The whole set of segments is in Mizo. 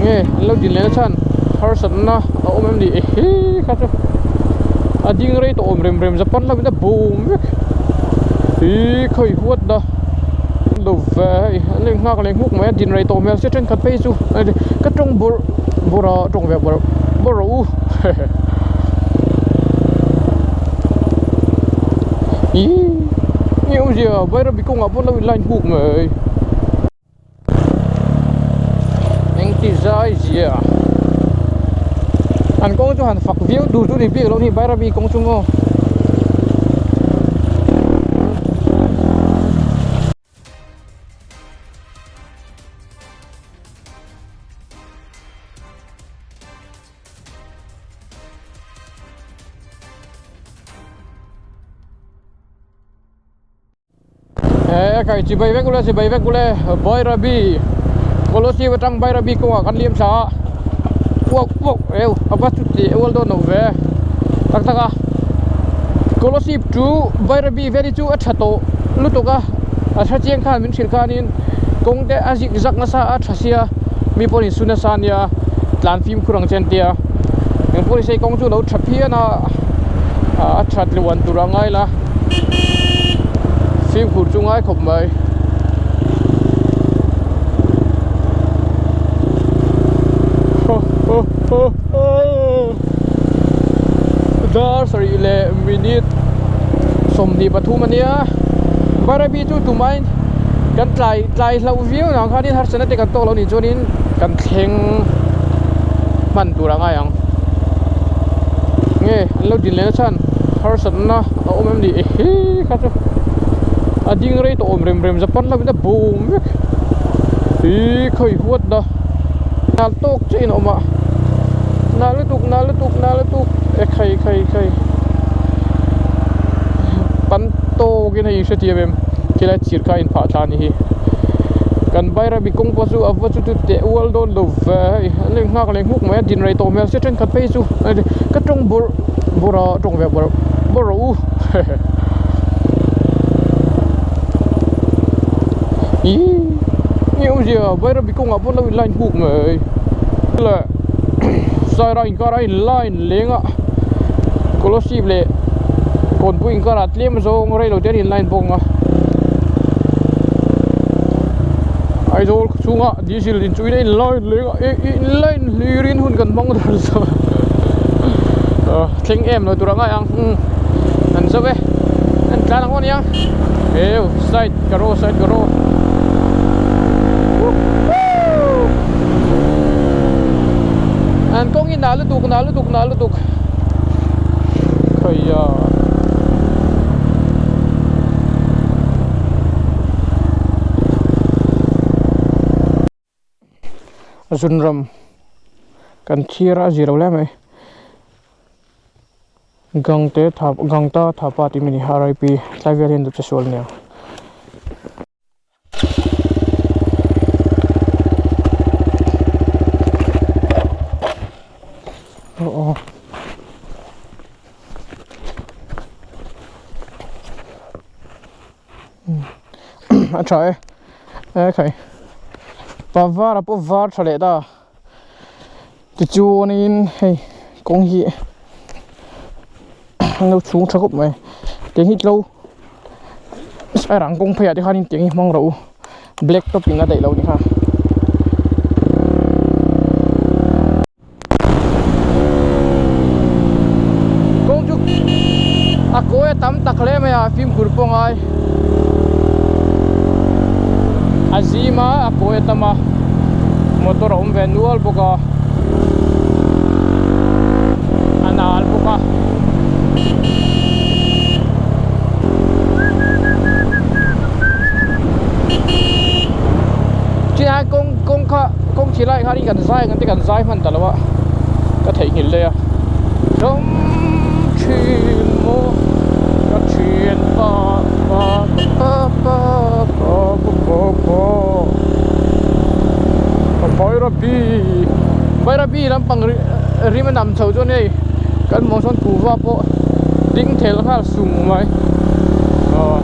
Nge an lo din leh na chhan harsatna a awm em ni ehe kha chu a ding rei tawh awm rem rem Japan lam in a bawm vek ih khawi huat na lo ve hei an lo nghak leh nghuk mai a din rei tawh hmel sia thenkhat phei chu ka tawng bawrh bawrh a tawng ve bawrh bawrh rawh u hehe ih nge awmzia Bairabi kawngah pawh an lo in line nghuk mai. Engti zai zia an kawng chu han fak viau tur chu ni bik lo ni Bairabi kawng chu maw. He kai chibai vek ule chibai vek ule Bairabi Kolosib atang Bairabi kawngah kan liam thla a uak uak eu a va chu teh ual dawn lo ve tak tak a Kolosib chu Bairabi vel hi chu a tha tawh lutuk a a tha chiang khan min hrilh khanin kawng te a zik zak nasa a tha sia mi pawhin su nasa ania tlan fimkhur ang che an tia engpawh ni se kawng chu a lo tha phian a a that luan tur a ngai la. Fimkhur chu ngai khawp mai. Dar sarih leh minute 23 a nia. Bairabi chu tumai kan tlai tlai hlauh viau nang khanin harsatna te kan tawk lo nih chuanin kan thleng hman tur a ngai ang. Nge an lo din leh na chhan harsatna a awm em ni ehe kha chu a ding rei tawh awm rem rem Japan lam in a bawm vek ih khawi huat na nal tawk chiah in a awm a nal lutuk nal lutuk nal lutuk e khai khai khai pan tawk in hei hrethiam em khilai chir kha a inphah thla a ni hi kan Bairabi kawng pawh chu a va chu chu teh ual dawn lo ve hei an lo nghak leh nghuk mai a din rei tawh hmel sia thenkhat phei chu ka tawng bawrh bawrh a tawng ve bawrh bawrh rawh u hehe ih nge awmzia Bairabi kawngah pawh an lo in line nghuk mai leh Saira inkar a in line leng a Kolasib leh Kawnpui inkar ah tlem zawng rei lo te an in line bawk ang a Aizawl chhunga diesel in chu in a in line leng a ih in line hlir in hun kan hmang dar zo a thleng em lo tur a ngai ang umm an zo e an tlan ang aw nia heu side ka rawh side ka rawh an kawng hi nah lutuk nah lutuk nah lutuk khaiya. Zunram kan thlir a zir lo hle mai Gangte tha Gangta thapa tih mai a ni RIP tlai vel hian duh che sual ania. Aw aw. A tha e e khai pa var a pawh var tha leh ta tichuanin hei kawng hi an lo chhung tha khawp mai tiang hi tlo sairang kawng pheiah te khanin tiang hi hmang rawh u black top in a daih lo ni kha. Kawng chu a kawi a tam tak hle mai a fimkhur pawh ngai a zim a a kawi a tam a motor a awm ve nual bawk a a nal bawk a. Chilai kawng kawng kha kawng chhi lai khan kan zai ang te kan zai hman ta lo a ka theihnghilh daih a ram thin maw ka thian pa pa pa pa pa pa pa pa Bairabi Bairabi lampang rim a nam chho chuan hei kan mawng sawn kuhva pawh ding thel nghal sung mai aw.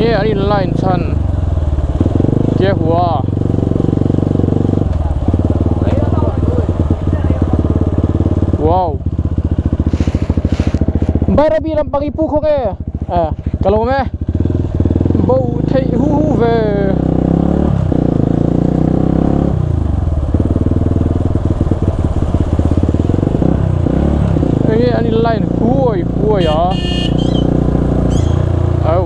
Enge an in line chhan ke hua wow Bairabi lampang i pu khawk e eh ka lawm e bo theih hu hu ve. Enge an in line huai huai a. Au.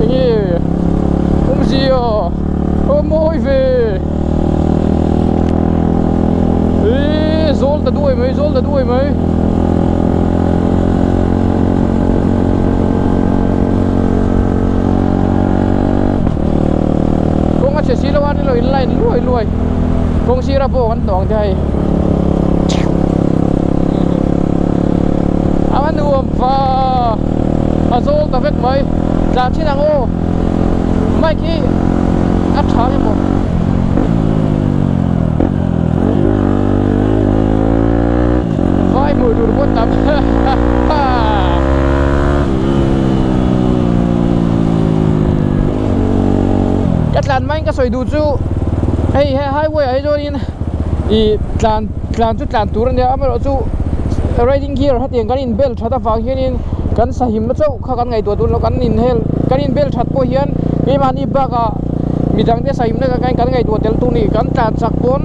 Enge awmzia a mawi ve Eee zawl ta duai mai zawl ta duai mai Kawng a chhe si lo a ni lo in line luai luai kawng sira pawh kan tawng te hei a nuam va a zawl ta vek mai tlan thin ang aw bike hi a tha nge maw. Vai hmuh tur pawh tam Ka tlan maiin ka sawi duh chu hei he highway ah hi chuanin ih tlan tlan chu tlan tur a nia amaherawh chu riding gear hetiang kan in bel that avang hianin kan sahimna chauh kha kan ngaihtuah tur lo kan in hel kan in bel that pawh hian keimahni bakah midang te sahimna kan ngaihtuah tel tur a ni kan tlan chak pawn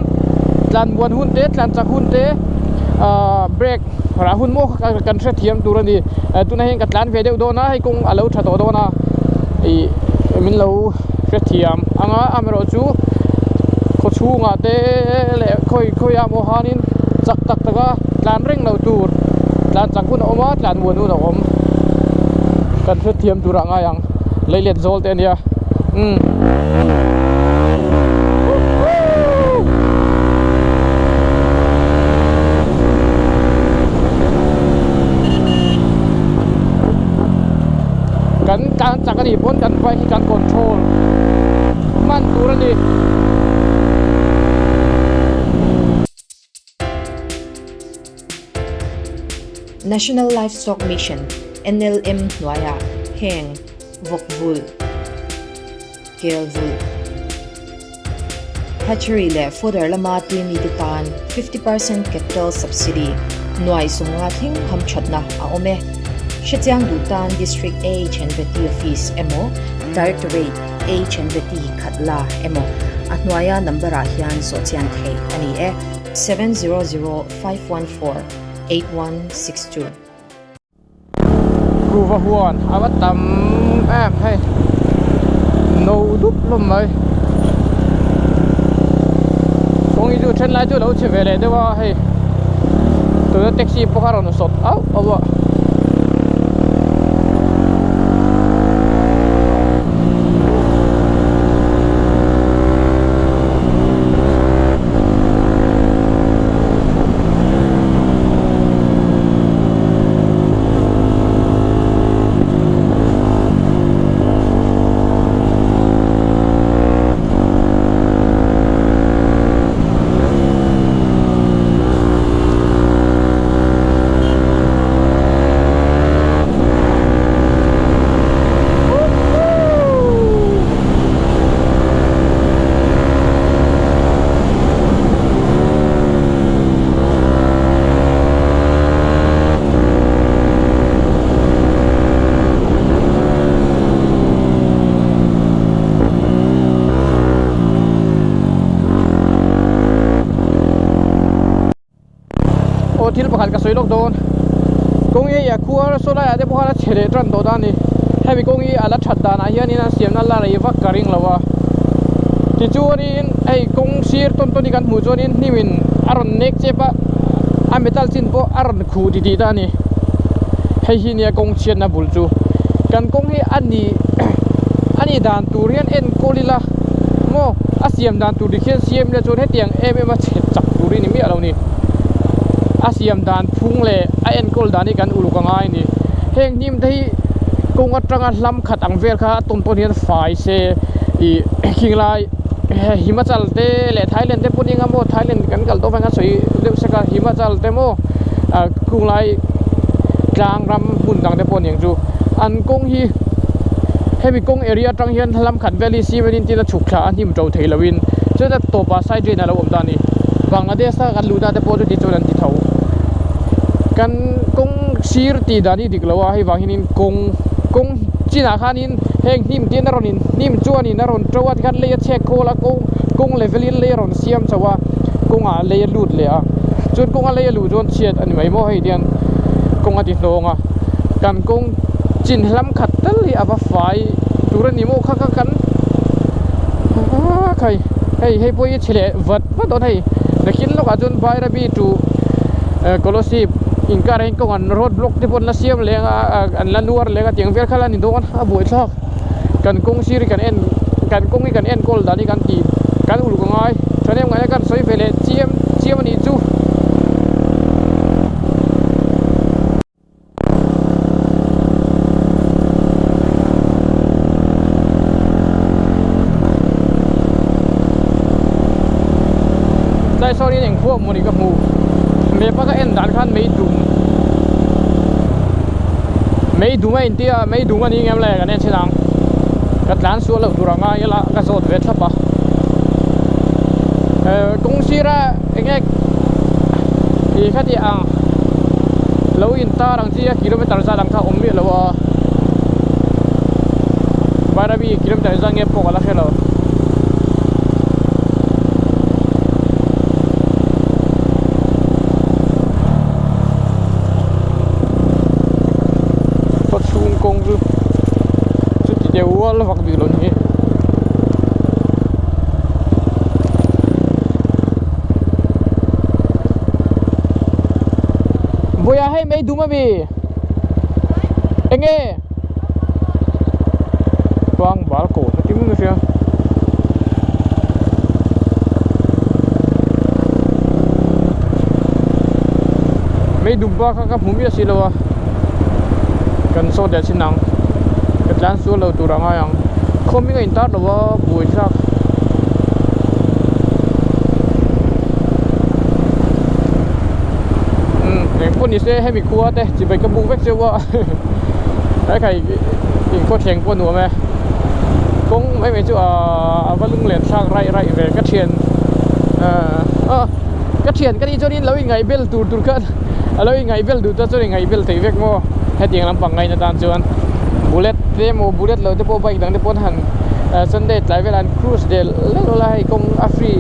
tlan muan hun te tlan chak hun te ahh brake rah hun maw kha kan hrethiam tur a ni tunah hian ka tlan ve deuh dawn a hei kawng a lo tha tawh dawn a ih min lo hrethiam ang a amaherawh chu khaw chhungah te leh khawi khawi ah maw hanin chak tak tak a tlan reng loh tur tlan chak hun a awm a tlan muan hun a awm kan hrethiam tur ah ngai ang leilet zawl te a nia umm. Kan tlan chak a nih pawn kan bike hi kan control hman tur a ni. National Livestock Mission, NLM, hnuaiah heng vawk vulh, kel vulh, hatchery leh fodder lama tui mite tan 50% capital subsidy nuai sumnga thleng hamthatna a awm e. Hrechiang duh tan District AHNVT Office emaw Directorate AHNVT khat la emaw a hnuaia number ah hian zawhchian theih a ni e, 700514 8162. Kuhva huan a va tam em hei no dup hlawm mai kawng hi chu then lai chu a lo chhe ve leh deuh a hei tuna taxi pawh kha a rawn sawt auh auh a. Aw thil pakhat ka sawi lawk dawn kawng hi a khuar saw laiah te pawh khan a chhe leh tan tawh ta a ni hemi kawng hi a la that danah hianin a siamna la rei vak ka ring lo a tichuanin hei kawng sir tawn tawn hi kan hmuh chuanin hnimin a rawn nek chep a a metal chin pawh a rawn khuh titih ta a ni hei hi nia kawng chhiatna bul chu kan kawng hi a ni a nih dan tur hian enkawl ila maw a siam dan tur dik hian siam ila chuan hetiang em em a chhe chak tur hi ni miah lo ni a siam dan phung leh a enkawl dan hi kan uluk a ngai a ni heng hnim te hi kawng atanga hlam khat ang vel kha a tawn tawn hian fai se ih khing lai. Himachal te leh Thailand te pawh ni anga maw Thailand kan kal tawh avang hian sawi deuh sek a Himachal te maw ah khunglai tlang ram hmun dang te pawh ni ang chu an kawng hi hemi kawng area atang hian lam khat vel hi cement in tin a chhuk thla a hnim to thei lo in chuan a tawpah side drain a lo awm ta a ni Bangladesh a kan luh na te pawh chu tichuan an ti tho kan kawng sir tih dan hi dik lo a hei vang hian in kawng kawng chinah khan in heng hnim te in a rawn in hnim chuan in a rawn to a tikhan lei a chhek khawl a kawng kawng level in lei a rawn siam chho a kawngah lei a lut leh a chuan kawnga lei a luh chuan chhiat a ni mai maw hei hian kawng a ti hnawng a kan kawng chin hlam khat tal hi a va fai tur a ni maw kha kha kan ah khai hei hei pawh hi a chhe leh vat vat dawn hei nakin lawkah chuan Bairabi to Kolasib inkar ah hian kawng an road block te pawh an la siam leh ang a an la nuar leh ang a tiang vel kha la ni dawn a buaithlak kan kawng sir hi kan en kan kawng hi kan enkawl dan hi kan tih kan uluk a ngai thahnem ngaihna kan sawi ve leh chiam chiam a nih chu. Tlai sawn in eng khuap mawni ka hmu map a ka en dan khan mei dum mei dum a inti a mei dum a ni ngem le kan en chhin ang ka tlan sual loh tur anga ila ka zawt ve thlap a eh kawng sira eng nge ih kha tih ang lo in tar ang chi a kilometer zat ang kha a awm miah lo a Bairabi kilometer zat nge pawh ka la hre lo. Khaw chhung kawng chu chuti deuh ual vak bik lo ni hi. Vawiah hei mei dum ami enge bang bal kawn a ti mai hria. Mei dum pa kha ka hmu miah si lo a kan sawt leh chin ang ka tlan sual lo tur a ngai ang khaw hming a in tar lo a buai thlak. Umm eng pawh ni se hemi khua te chibai ka buk vek cheu a hekhai inkhawthleng pawh nuam e kawng mai mai chu ahh a va lung len thlak raih raih ve ka thian ahh ka thian ka nih chuanin lo inngaih bel tur tur khan a lo inngaih bel duh ta chuan inngaih bel thei vek maw hetiang lampang ngaina tan chuan bullet te emaw bullet lo te pawh bike dang te pawh an han sunday tlai velah an cruise del lel a hei kawng a free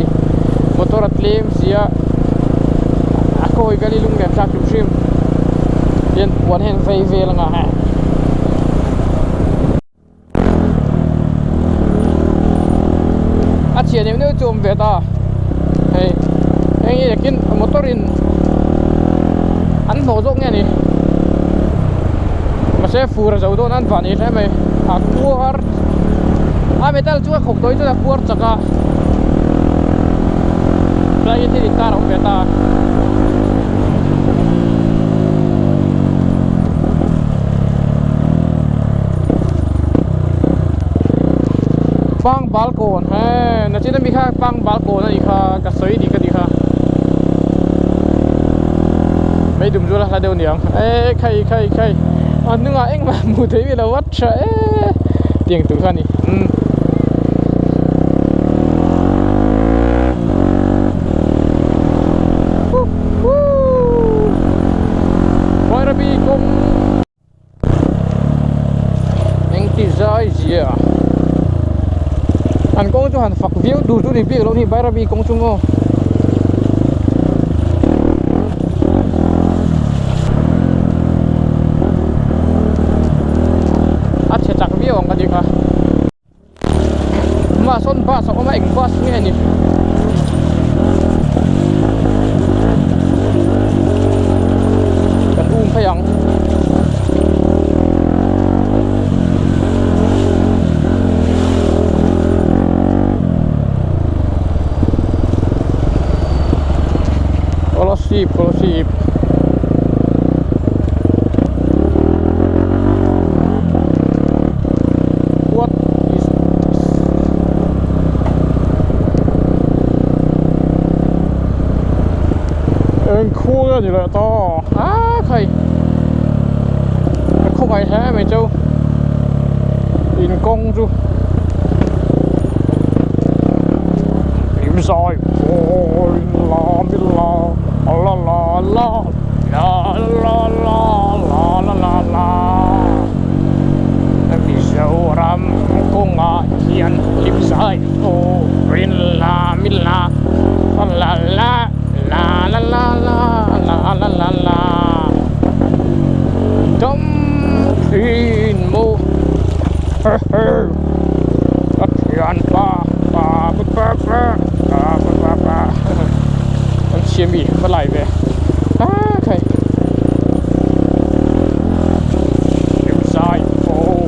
motor a tlem si a a khawi vel hi lung len thlak hrim hrim tihian puan hi an vei vel anga. A chhiah neuh neuh chu a awm ve ta hei heng hi ekin motor in an hnawh zawk nge ni mahse fur a zo dawn a an vah ni hle mai a kuar a metal chu a khawk tawh hi chuan a kuar chak a tlai hi thil inkar a awm ve ta. Pang bal kawn he nachin ami kha pang bal kawn a nih kha ka sawi dik a nih kha mei dum chu la hla deuh niang e khai khai khai a hnungah engmah hmuh theih mi lo a tha e tiang tur kha a ni umm. Bairabi kawng engti zai zia an kawng chu han fak viau tur chu ni bik lo ni Bairabi kawng chu maw. A chhe chak viau ang ka ti kha. Hmaah sawn bus a awm a eng bus nge ni kan um phei ang Kolasib Kolasib. What is this? Eng khua a ni leh ta a khai a khawngaih hle mai cheu in kawng chu hlim zai pawl la mi la la la la la la la la la la la Mizoram kawngah hian hlim zai pawl la mi la la la la la la la la la la la dam thin maw ka thianpa pa pa pa pa pa pa pa pa an chhia mi va lai ve a khai zai pawh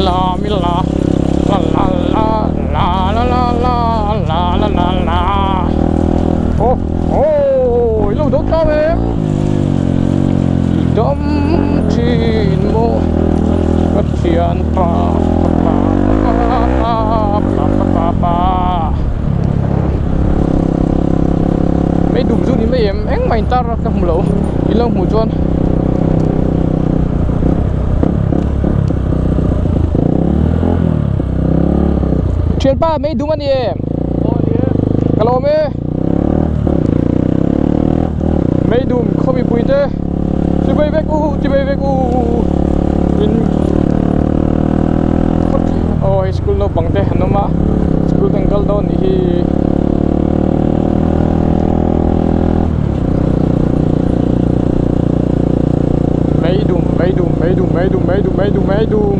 la mi la la la la la la la la la la la la ô ô i lo do tlang em i dam thin maw ka thianpa pa pa pa pa pa pa pa mai dum chu ni mai em engmah in tar a ka hmu lo i lo hmuh chuan. Thianpa mai dum a ni em ka lawm e mai dum khaw mipui te chibai vek u chibai vek u in aw hei school naupang te an awm a school te an kal dawn nih hi. Mai dum mai dum mai dum mai dum mai dum mai dum mai dum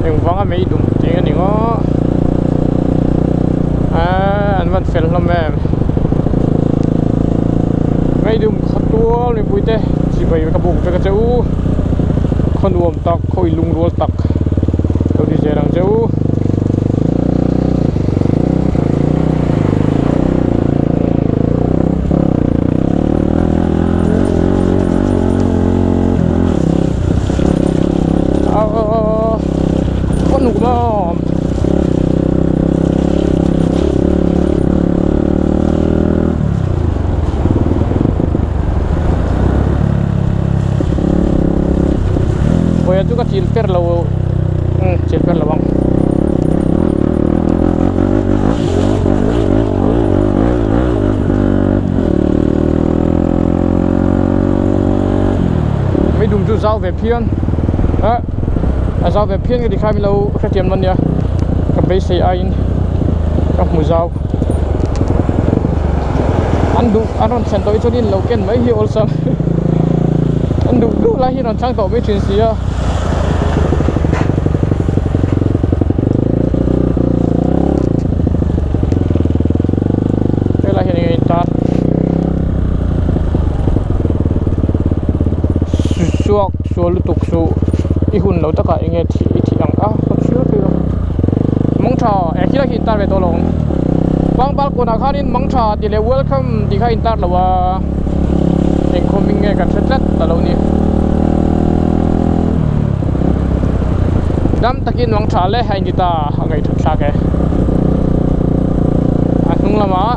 engvanga mai dum tih a ni ngawt aaa an van fel hlawm em mai dum khaw tual mipui te chibai ka buk vek a che u khaw nuam tak khaw inlungrual tak lo ti zel ang che u. Vawiin chu ka chil per lo umm chil per lo ang. Mai dum chu zau ve phian ah a zau ve phian ka ti kha min lo hrethiam dawn nia ka beisei aiin ka hmu zau an duh an rawn thlen tawh hi chuan in lo ken mai hi awlsam an duh duh lai hi an rawn thlang tawh mai thin si a. Helai hian enge intar suak sual lutuk chu i hun lo takah enge thih i thih ang a ka chhiar thei lo mangtha eh khilai khi intar ve tawh lo ang pangpar kawnah khanin mangtha tih leh welcome tih kha a intar lo a engkhawm hming nge kan hre tlat ta lo ni dam takin mangtha le a inti ta a ngaihthut thlak e a hnung lamah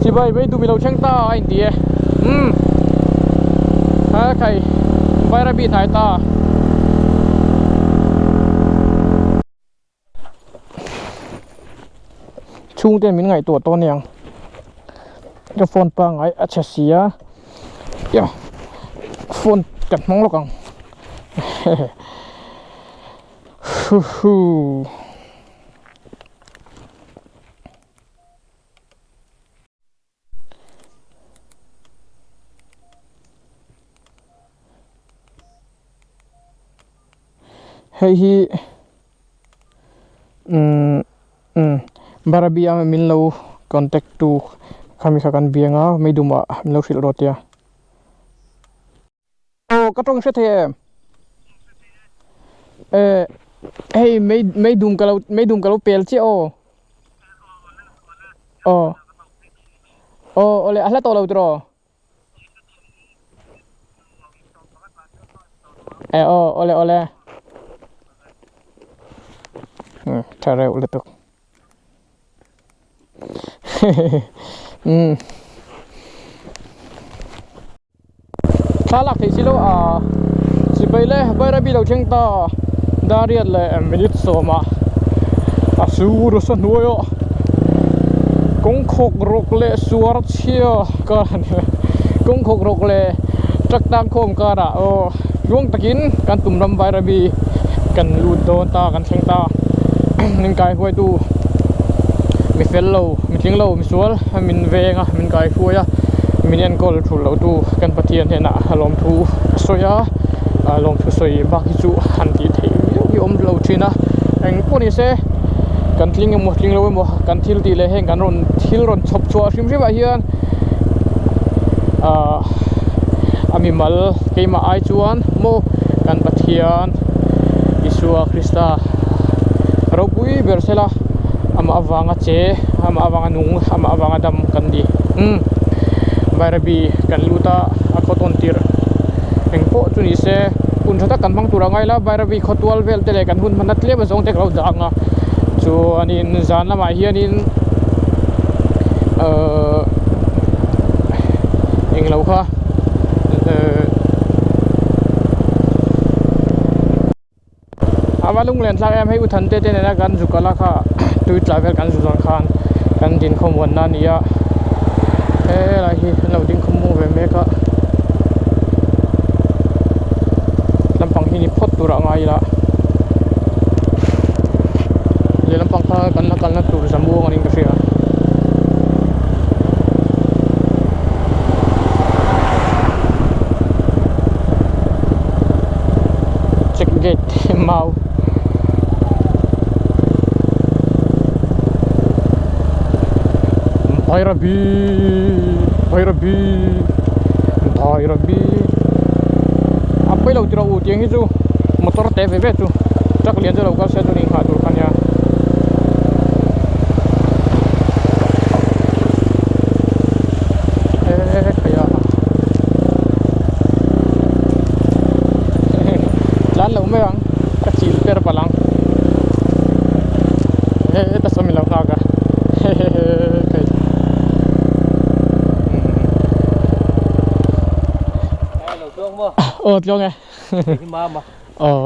chibai mai dum ilo thleng ta a inti e umm a khai Bairabi hnai ta. Chhungte min ngaihtuah tawh aniang ka phone pangngai a chhe si a ia phone kan hmang lawk ang huhu. Hei hi umm umm Barabi a min lo contact tu khami kha kan biang a meidum ah min lo hrilh rawh tia. Aw ka tawng hre thei em eh hei mei meidum ka lo meidum ka lo pel chiah aw aw aw awle a hla tawh lo tiraw eh aw awle awle tha reuh lutuk umm. Thla lak theih si lo a sipai le Bairabi lo thleng ta Dariat leh minute sawma a sur a hnuai ah kawng khawk rawk leh suar chhia kar a ni kawng khawk rawk leh truck tan khawm karah aw tluang takin kan tum ram Bairabi kan lut dawn ta kan thleng ta min kai huaitu mi fel lo mi tling lo mi sual min veng a min kai hruai a min enkawl thul lo tu kan Pathian hnenah lawmthu a sawi a lawmthu sawi bak hi chu han tih theih viau hi a awm lo thin a eng pawh ni se kan tling emaw tling lo emaw kan thil tih leh heng kan rawn thil rawn chhawp chhuah hrim hrim ah hian ahh a mimal keimah ai chuan maw kan Pathian Isua Krista ropui ber sela amah avanga che amah avanga nung amah avanga dam kan ni umm Bairabi kan lut a a khaw tawn tirh eng pawh chu ni se hun tha tak kan hmang tur a ngai la Bairabi khaw tual vel te leh kan hun hmanna tlem a zawng te ka lo dah ang a chuanin zan lamah hianin ahh englo kha ehh. A va lunglen thlak em hei u Thante te nena kan zu kal a kha tui tla vel kan zu zawng khan kan din khawmuanna a ni a helai hi an lo ding khawmuang ve mek a lampang hi ni phawt tur ah ngai ila lehlam pang kha kan la kalna tur zamuang a niin ka hria. Check gate mau Bhairabi Bhairabi Bhairabi a pawi lo tiraw u tiang hi chu motor te ve ve chu truck lian chu lo kal se chuan inghah tur kha nia. Tlan lo mai ang ka chil per palh ang heta saw min lo nghak a hehehe kai aw tluang e aw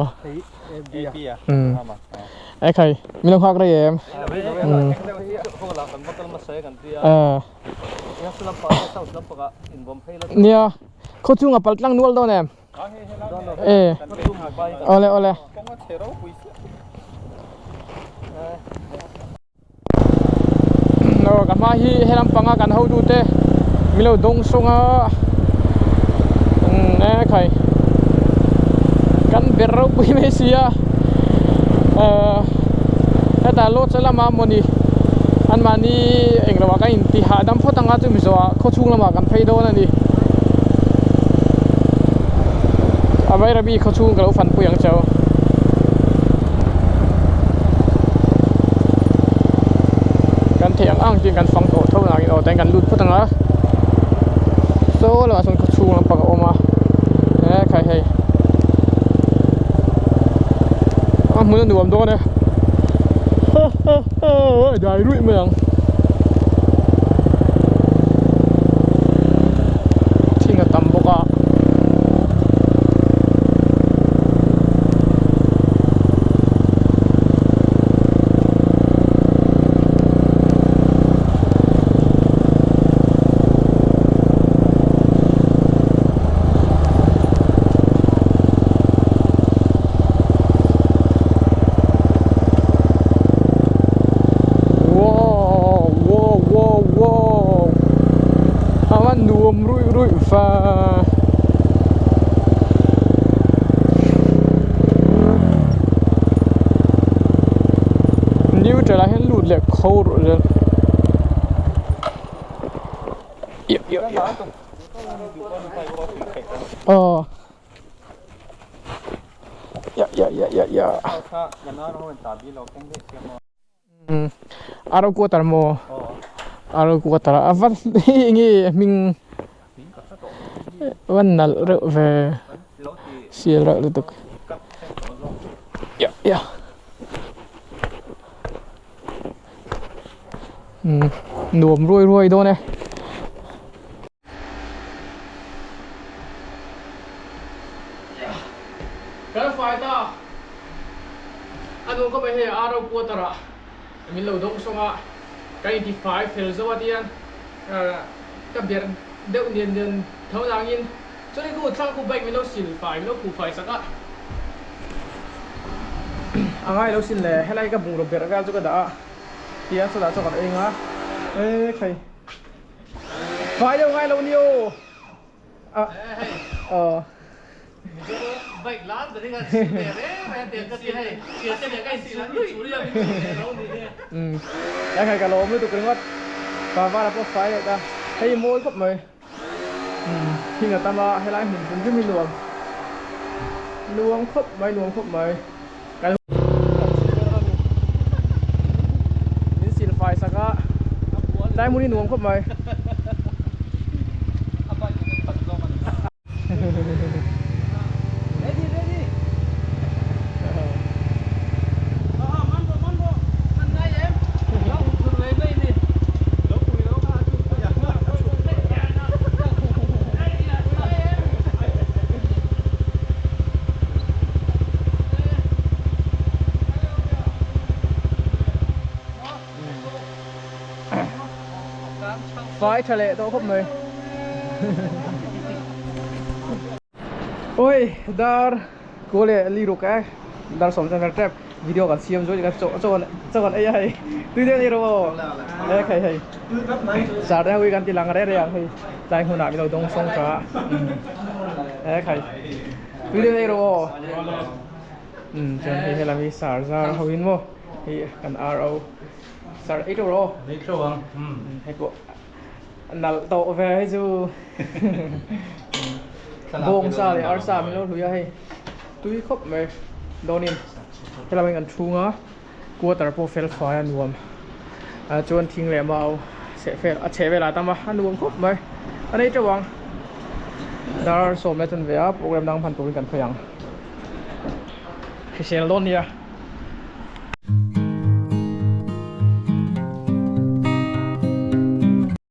e khai min lo nghak rei em nia khaw chhungah pal tlang nual dawn em e awle awle aw ka hma hi he lampanga kan hotu te min lo dawng sawng a e khai kan ber ropui mai si a ahh hetah lodge lamah mawni anmahni englo ah kan inti hahdam phawt ang a chumi zawhah khaw chhung lamah kan phei dawn a ni a Bairabi khaw chhung ka lo fanpui ang chau. Kan theih ang ang chuan kan fang tawh tho nangin aw tain kan lut phawt ang a saw lamah sawn khaw chhung lampang a awm a he khai hei a hmun a nuam dawn e dai ruih mai ang thing a tam bawk a. Wow wow wow wow a va nuam ruih ruih va. Neutral ah hian lut leh kho ruh zel iap iap iap aw ya ya ya ya ya Aro quarter maw aro quarter a va enge a hming va nalh reuh ve sial reuh lutuk ya nuam ruai ruai dawn e. nuam khawp mai hei RO quarter ah min lo dawng sawng a ka inti fai fel zo a tihian ka berh deuh nian nian tho nangin chuan khu thlang khu bike min lo sil fai min lo khuh fai sak a a ngai lo sin le helai ka bungraw berh vel chu ka dah a tihian chutah chuan kan eng a e khai fai deuh ngai lo ni aw. Hei ka lawm lutuk ringawt pa vara pawh fai leh ta hei mawi khawp mai thing a tam a helai hmun hrim hrim hi nuam nuam khawp mai nuam khawp mai kan min sil fai sak a tlai hmun hi nuam khawp mai. Fai tha leh tawh khawp mai. Oi dar ku leh li ruk e dar sawm chuan kan tep video kan siam zuai kan chaw chaw chaw kan ei a hei tui deuh ni rawh aw e khai hei sar te ho hi kan ti lang reng reng ang hei tlai hmunah min lo dawng sawng tha a e khai tui deuh ni rawh aw chuan hei helam hi sar zar ho in maw hei kan ar o sar ei teuh rawh aw ei teuh ang hei pawh nalh tawh ve hei chu bawng sa leh arsa min lo hlui a hei tui khawp mai dawnin helai kan chhung a quarter pawh fel fai a nuam ah chuan thing leh mau chheh vel a chheh velah tam a a nuam khawp mai a nei teuh ang dar sawm leh chuan ve a program dang hman turin kan phei ang hrisel dawn nia.